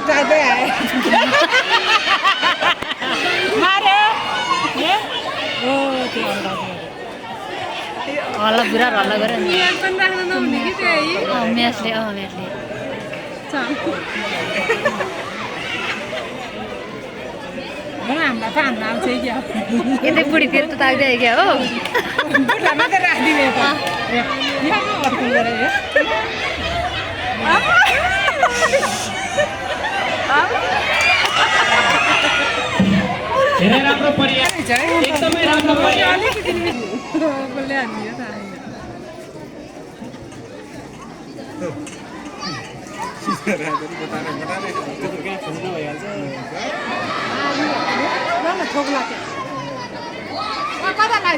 जिताउँदै आए मार्यो ओ त्यो हल्ला बुरा हल्ला गरे नि म्याच पनि राख्न नहुने कि त्यही म्याचले हामीलाई त हान्न आउँछ क्या यतै बुढीतिर त ताग्दै क्या हो बुढा मात्रै राखिदिने त यहाँ अर्को गरेर धेरै राम्रो परिया एकदमै राम्रो परिया अलिकति बोल्दै हान्दियो त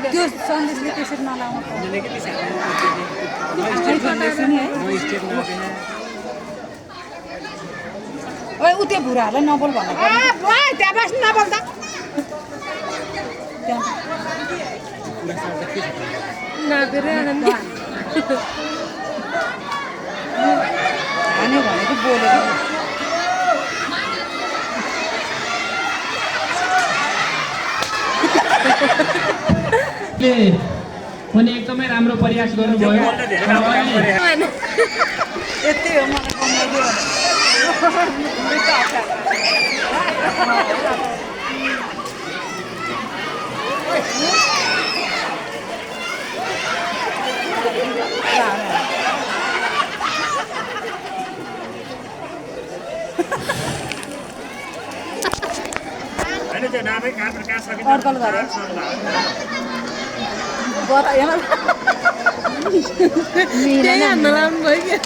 त्यो सन्देशले त्यसरी नलाउनु ओ उ त्यो बुढाहरूलाई नबोल भन्नु त्यहाँ बस्नु नबोल त हान्यो भनेको बोलेको पनि एकदमै राम्रो प्रयास गर्नुभयो यति हो अर्कल गरे हान्न लाउनु भयो क्या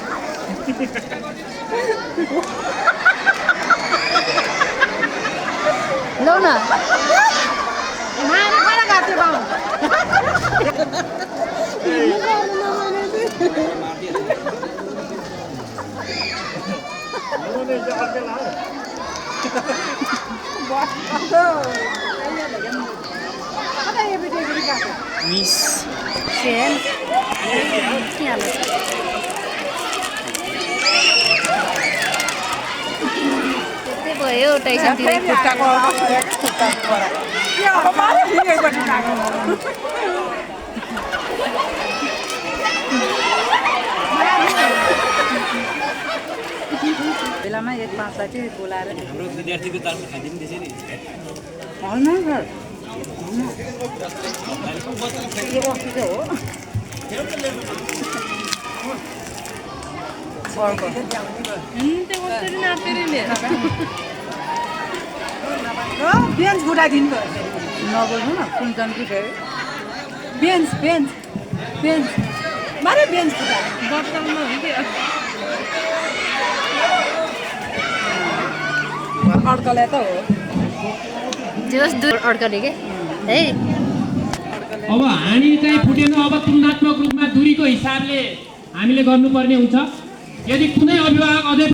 लौ न मिस सेम त्यस्तै भयो टाइसनतिर बेलामा एक पाँचलाई चाहिँ बोलाएर हाम्रो विद्यार्थीको तर्फ खाइदिनु त्यसरी होइन सर यो बस्ती चाहिँ हो बेन्च गुडाइदिनु भयो नबोल्नु न सुन्छन् कि फेरि बेन्च बेन्च बेन्च मारे बेन्च गुडा बर्तनमा हो कि अड्कले त हो जोस दूर अड्कले के है अब हानि चाहिँ फुटेन अब तुलनात्मक रूपमा दूरीको हिसाबले हामीले गर्नुपर्ने हुन्छ यदि कुनै अभिभावक अझै